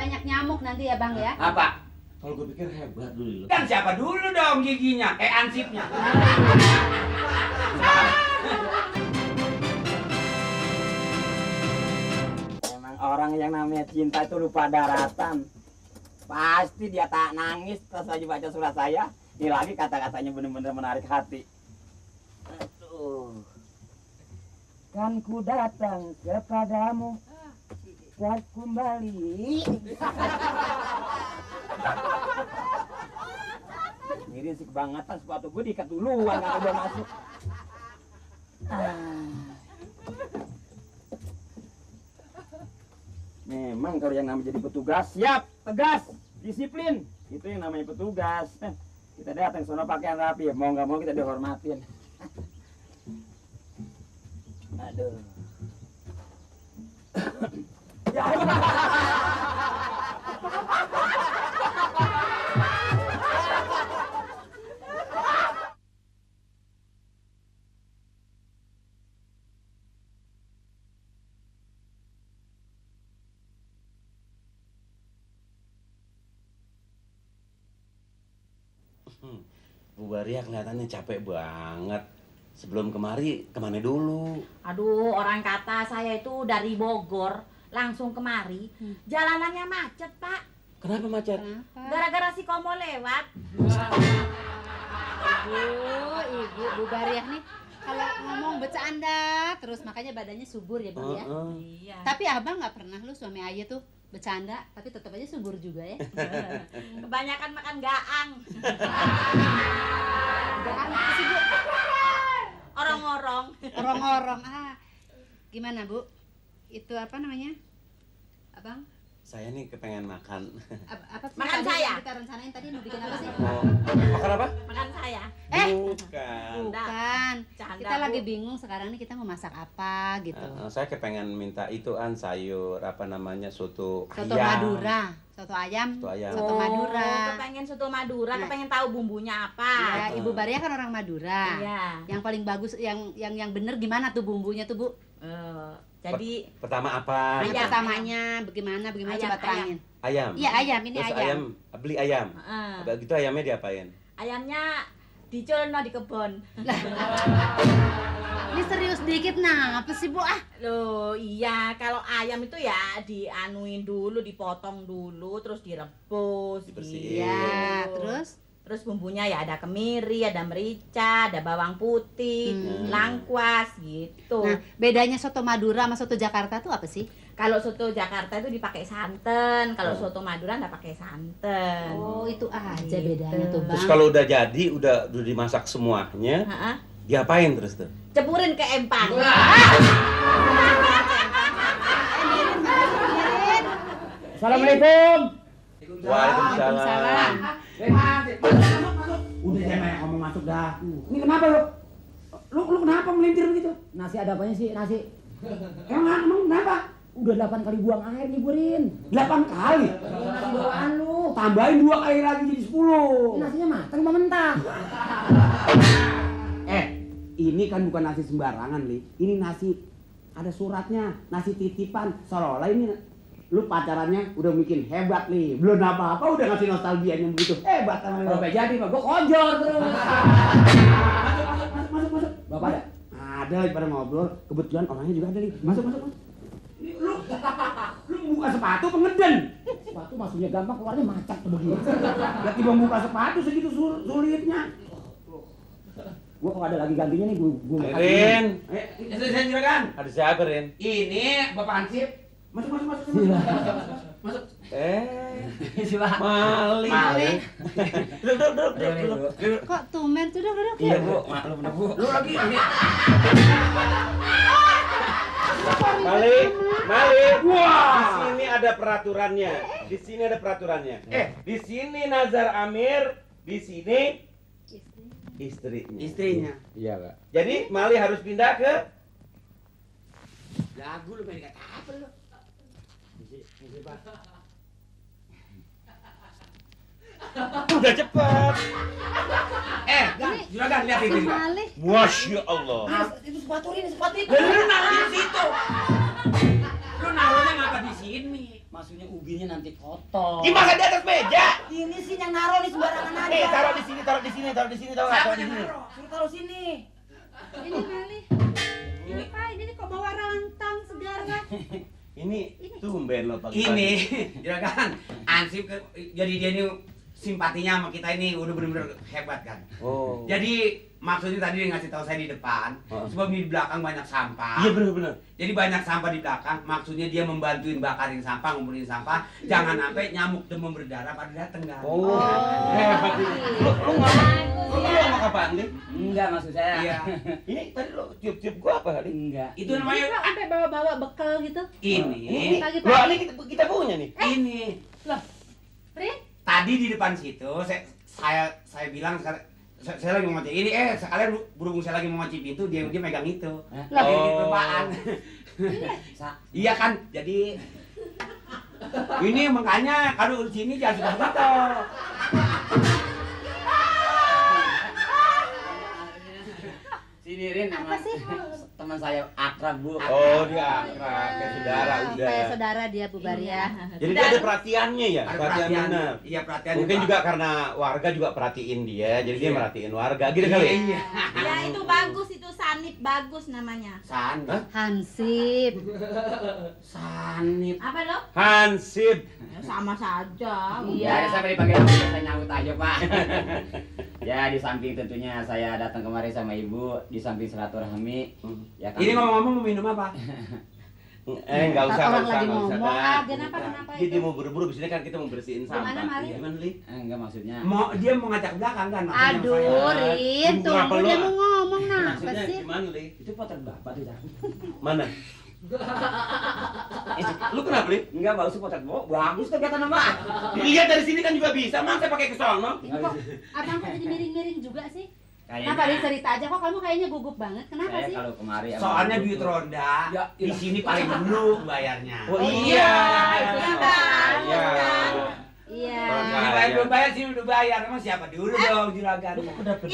banyak nyamuk nanti ya Bang ya. Apa? Kalau gue pikir hebat dulu. Kan siapa dulu dong giginya? Ansipnya. Emang orang yang namanya cinta itu lupa daratan. Pasti dia tak nangis terus aja baca surat saya. Ini lagi kata-katanya benar-benar menarik hati. Aduh. Kan ku datang kepadamu saat kembali. Mirin sih kebangetan sepatu gue diikat duluan kalau udah masuk. Memang kalau yang namanya jadi petugas siap, tegas, disiplin. Itu yang namanya petugas. Kita datang sono pakaian rapi, mau nggak mau kita dihormatin. Aduh. Ya. Bu Baria kelihatannya capek banget. Sebelum kemari, kemana dulu? Aduh, orang kata saya itu dari Bogor langsung kemari. Jalanannya macet, Pak. Kenapa macet? Gara-gara si Komo lewat. Ibu Bu Bariah nih kalau ngomong bercanda terus makanya badannya subur ya Bang ya. Iya. Tapi Abang nggak pernah lu suami Ayah tuh bercanda tapi tetap aja subur juga ya. Kebanyakan makan gaang. Gaang apa sih Bu? Orong-orong. Orong-orong. Gimana Bu? Itu apa namanya? Abang? Saya nih kepengen makan. Apa sih Makan tadi saya? yang kita rencanain tadi mau bikin apa sih? Makan apa? Makan saya. Bukan. Bukan. Canda, Kita Bu. lagi bingung sekarang nih kita mau masak apa gitu. Saya kepengen minta sayur apa namanya soto Soto ayam. Madura, soto ayam, Soto ayam. soto Madura. Kepengen soto Madura, Nah. kepengen tahu bumbunya apa. Ya, Ibu Baria kan orang Madura. Iya. Yang paling bagus, yang bener gimana tuh bumbunya tuh Bu? Jadi Pertama apa? Yang Ayam, pertamanya bagaimana Ayam, coba terangin. Ayam. Iya ayam, ini Terus ayam. beli ayam. Heeh. Habis gitu ayamnya diapain? ayamnya diculno di kebun. Ini serius dikit nah, apa sih Bu? Loh, iya, kalau ayam itu ya dianuin dulu, dipotong dulu, terus direbus, Dibersihin. Ya, gitu. terus Bumbunya ya ada kemiri, ada merica, ada bawang putih, langkuas gitu. Nah, bedanya soto Madura sama soto Jakarta tuh apa sih? Kalau soto Jakarta itu dipakai santan, kalau soto Madura nggak pakai santan. Oh, itu aja Gitu. bedanya tuh, Bang. Terus kalau udah jadi, udah dimasak semuanya, Heeh. diapain terus tuh? Ceburin ke empang. Assalamualaikum. Waalaikumsalam. Masuk. Udah jangan ngomong masuk dah. Ini kenapa lu? Lu kenapa melintir begitu? Nasi ada apanya sih nasi? Emang kenapa? Udah 8 kali buang air nyiburin. 8 kali. Nasi bawaan lu. Tambahin 2 kali lagi jadi 10. Nasinya matang apa mentah? Ini kan bukan nasi sembarangan, Li. Ini nasi ada suratnya, nasi titipan. Seolah-olah ini lu pacarannya udah bikin hebat, Li. Belum apa-apa udah ngasih nostalgianya begitu. Hebat sama lu. Sampai jadi mah gua kojor terus. Masuk. Bapak ada? Ada pada ngobrol. Kebetulan orangnya juga ada, Li. Masuk. Ini lu buka sepatu pengeden. Sepatu masuknya gampang, keluarnya macet tuh begini. Ya tiba buka sepatu segitu sulitnya. Gua kalau ada lagi gantinya nih gua Rin, Silakan. ada siapa Rin? Ini Bapak Ansip. Masuk. Masuk. Silakan. Mali. Duduk. Kok tumben tuh duduk. Iya, Bu. Maklum dah, Bu. Lu lagi Mali. Wah. Di sini ada peraturannya. Di sini Nazar Amir, di sini istrinya. Iya, Pak. Jadi Mali harus pindah ke Lagu lu main kata apa lu? udah cepat. Silakan lihat ini. Malih. Masya Allah. Itu sepatu ini, sepatu itu. Lu naruh di situ. Lu naruhnya ngapa di sini? Maksudnya ubinya nanti kotor. Gimana di atas meja? Ini sih yang naruh nih sembarangan aja. Nih, taruh di sini, taruh di sini, taruh di sini, taruh nggak? Taruh di sini. Suruh taruh sini. Ini Mali. Apa ini kok bawa rantang segala? Ini tumben lo pagi. Ini, juragan, Ansip jadi dia ini simpatinya sama kita ini udah bener-bener hebat kan. Oh. Jadi maksudnya tadi dia ngasih tahu saya di depan, sebab di belakang banyak sampah. Iya benar-benar. Jadi banyak sampah di belakang, maksudnya dia membantuin bakarin sampah, ngumpulin sampah, jangan sampai nyamuk demam berdarah pada dateng kan. Oh. Hebat ini. Lu ngomong apaan nih? Enggak maksud saya. Iya. Ini tadi lo tiup-tiup gua apa kali? Enggak. Itu namanya Kok sampai bawa-bawa bekal gitu? ini. Pagi-pagi. Lo ini kita punya nih. Ini. Prin, Tadi di depan situ saya bilang saya lagi mau ngoceh ini, sekalian berhubung saya lagi mau ngoceh pintu, dia megang itu. Lagi di perempatan. Iya kan, jadi ini makanya kalau di sini jangan suka gitu. Sini Rin, apa sih? teman saya akrab Bu. Oh, dia akrab kayak saudara udah. Kayak saudara dia Bu Baria. Jadi dia ada perhatiannya ya, Ada perhatian benar. Iya, perhatian. Mungkin juga karena warga juga perhatiin dia, jadi dia Iya. merhatiin warga gitu kali. Iya. Ya itu bagus, itu Sanip bagus namanya. Sanip. Hansip. Sanip. Apa lo? Hansip. Ya, sama saja. Ya, saya dipanggil saya nyambut aja Pak. Ya di samping tentunya saya datang kemari sama ibu, di samping silaturahmi. Ya kan. Ini ngomong-ngomong mau minum apa? Enggak usah, Orang enggak usah, lagi enggak usah. ngomong, Dah. kenapa Jadi itu? mau buru-buru, di sini kan kita mau bersihin Gimana, sampah. Mali? Iya, Gimana, Li? Enggak maksudnya. Dia mau ngajak ke belakang kan maksudnya Aduh, saya. Rin, Tunggu apa tunggu lu, dia ah? mau ngomong nah, apa Maksudnya sih? gimana, Li? Itu potret bapak tuh Cak. Mana? Lu kenapa, Li? Enggak bagus potret bagus tuh kata nama. Dilihat dari sini kan juga bisa, mang saya pakai ke sono. Ini kok abang kok jadi miring-miring juga sih? Kayaknya. Kenapa Rin cerita aja kok kamu kayaknya gugup banget? Kenapa Saya sih? kalau kemari Soalnya abang duit butuh. ronda Ya, di sini paling dulu bayarnya. Oh iya. iya. Iya. Iya. Bayar belum bayar sini udah bayar. Emang siapa dulu dong juragan?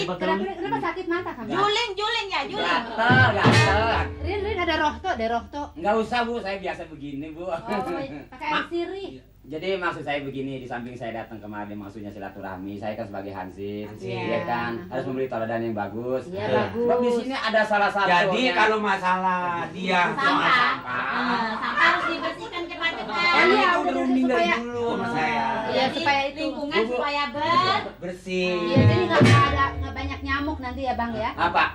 Kenapa sakit mata kamu? Juling ya, juling. Gatel. Rin ada rohto, deh rohto. Enggak usah Bu, saya biasa begini Bu. Oh, pakai air sirih. Jadi maksud saya begini, di samping saya datang kemari maksudnya silaturahmi, saya kan sebagai hansip, Iya. ya kan harus memberi teladan yang bagus. Iya, Nah, bagus. Sebab di sini ada salah satu. Jadi yang- kalau masalah dia soal Sampah. sampah, Sampah harus dibersihkan cepat-cepat. Emang Iya, itu udah udah runding dari supaya- dulu sama saya. Iya, Jadi, supaya itu. lingkungan Bu. supaya Bersih. Iya, jadi nggak banyak nyamuk nanti ya bang ya. apa?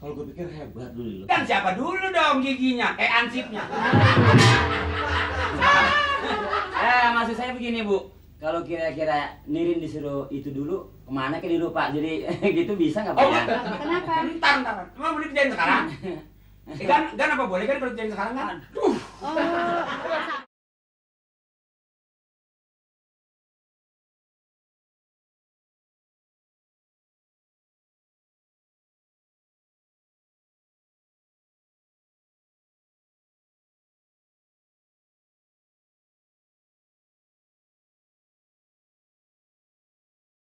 Kalau gue pikir hebat dulu lo. Kan siapa dulu dong giginya? Ansipnya. Maksud saya begini Bu, kalau kira-kira Nirin disuruh itu dulu, kemana ke dulu Pak? Jadi gitu bisa nggak Pak? Oh, ya? Kenapa? Ntar. Emang boleh kerjain sekarang? Kan apa boleh kan kalau kerjain sekarang kan? Oh,